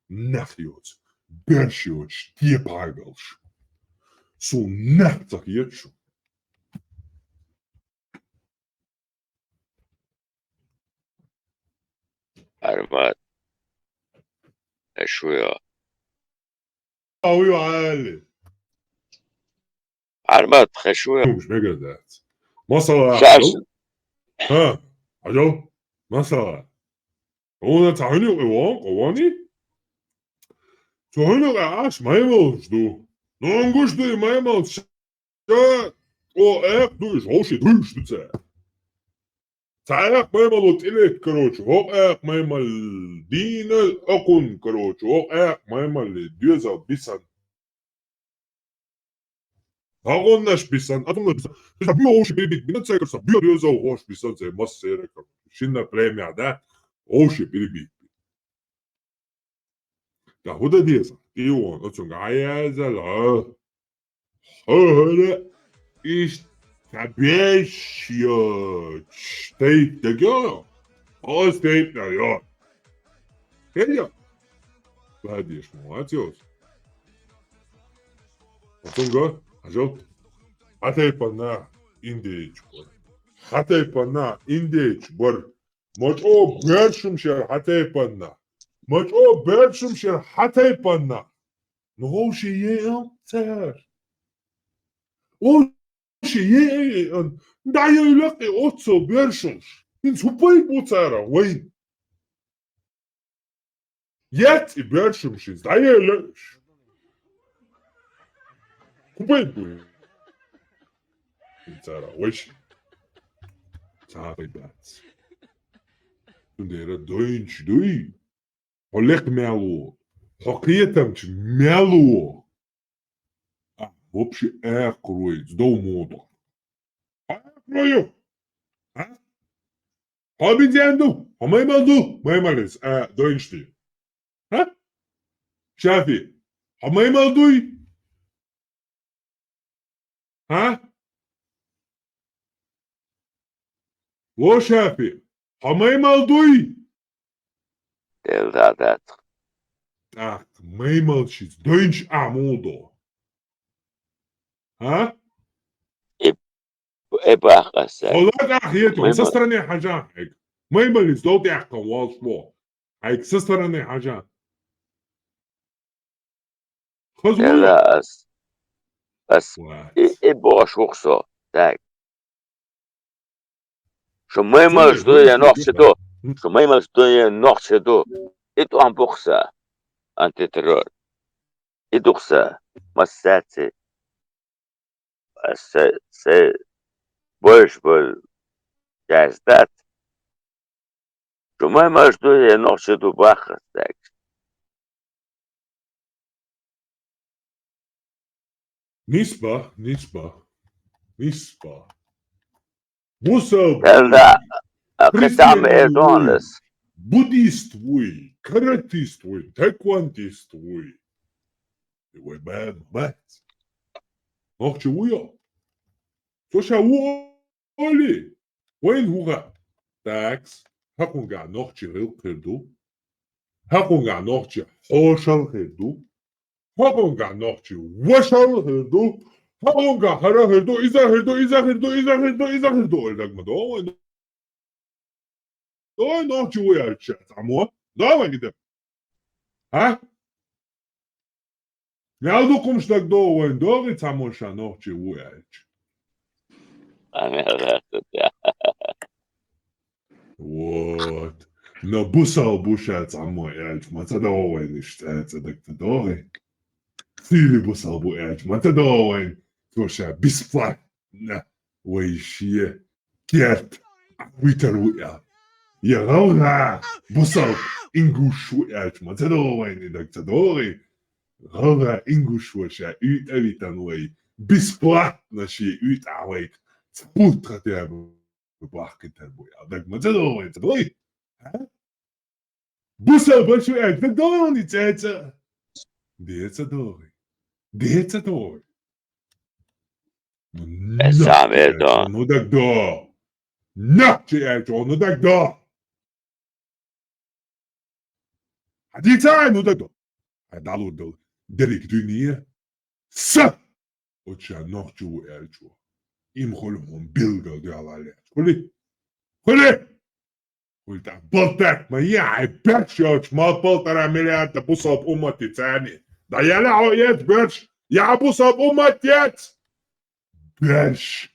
Нах йоч, бяч йоч, тие пагалш. Су нах цах йочу. Армат. Эшуя. Ау ю али. Армат, хешуя. Муш мегадац. Масала. Шаш. Ха, алло. Масала. Она цахуни, о, о, они? Цахуни, аш маймал жду. Но он гуш ду и маймал ш-, о, эх, ду, жоши, ду, жду це. Цаякъ маймал тӀилет, короче, гьокъ аякъ маймал дина акъун, короче, гьокъ аякъ маймал дуьзал бисан. Агъоннаш бисан, атумнаш бисан. Бисан био гьоши бибит, бина цайкарса, био дуьзал гьош бисан, цай мас сера, короче. Шинна племя, да? Гьоши бибит. Да, худа деза. Ион, оцунга аязал, а. Хо-, хо-, иш табеш йо, штейп дагё. О, штейп дагё. Хельё. Бадиш, молодец. Оцунга, ажал. Хатайпана индейч бар. Хатайпана индейч бар. Мачо бершум шер хатайпана. Мачо бершум шер хатайпана. Ну, гьовши еан цар. Гьовши еан. Дайо лакъи оцо бершумш. Ин супай буцара вайн. Яц и бершумши дайо лакъиш. Купай бу. Цара вайш. Цара бац. Тундера дойнч дуй. Хьо лекх мел ву? Хьо кхетамча мел ву? А, вообще, аьккхарой, дов моду. Аьккхарой ю? А? Хьо бинзен ду? Хьо маймал ду? Маймалис, а, дойнчти. А? Шафи, хьо маймал дуй? ХӀа? Во, Шафи, хьо маймал дуй? Дел да дац. ТӀаккха маймал шиц дойнаш а муха до? ХӀа? Э, э, бах аса. Хьо ла тӀаккха хету, со стороне хьажа хьайга. Маймалица дов тӀаккха волш во. Хьайга со стороне хьажа. Хаза Дела ас. Ас. Вац. И, и бош вух со. Так. Шо маймалш ду я нохчи ду. Шо маймалш ду я нохчи ду. И ту ам бухса. Антитеррор. И духса. Массаци. Ас се, се больш бол. Яздат. Шо маймалш ду я нохчи ду бахас так. Нисба, нисба, нисба. Бусал Дела, а, христиан кхетам вуй, эрдонлес. Буддист вуй, каратист вуй, таэквондист вуй. Вай бан, бац. Нохчи вуй о. Со ша ву оли. Вайн вуха. Такс. Хьакъунга нохчи гӀилкхир ду. Хьакъунга нохчи хьошал хир ду. Хьакъунга нохчи вашал хир ду. Хьакъунга хара хир ду, иза хир ду, иза хир ду, иза хир ду, иза хир ду, оли дагма до вайн. Ой, нохчи вуй аьлча, цхьаммо. Давай, иде. А? Ял ду кумш даг до вайн, догӀи цхьаммо ша нохчи вуй аьлча. Амин, да, да. Вот. Но бусал буша цхьаммо аьлча, ма ца догӀи вайн, иш цӀа, цӀа даг ца догӀи. Сили бусал бу аьлча, ма ца догӀи вайн, цо ша бесплатно. На, вай шие керт витар ву аьл. Я гӀалгӀа бусал ингуш ву аьлча, ма ца догӀи вайн, и даг ца догӀи. ГӀалгӀа ингуш ваша, уьйтӀа витан вай. Бесплатно ши уьйтӀа вай. Цпут хатя бахкитар бу аьл. Даг ма ца догӀи вайн, ца догӀи. А? Бусал башу аьлча, даг догӀи вайн, цӀа, цӀа. Де ца догӀи. Де ца догӀи. Э, сам э, да. Ну так да. Нахчи аьлча, ну так да. Хьадийца, ну так да. Хьай далур дал. Дерриг дуьне. Са. Оцу ша нохчи ву аьлча. Им хуьлу хьуна билгал дуьхьал лаьтташ. Хуьлий? Хуьлий? Хуьлий тӀаккха болтарг ма е, хьай беш йоцуш мал полтора миллиарда бусалба уммат ю царни. Да яла хьо ец беш, я бусалба уммат ец. Беш.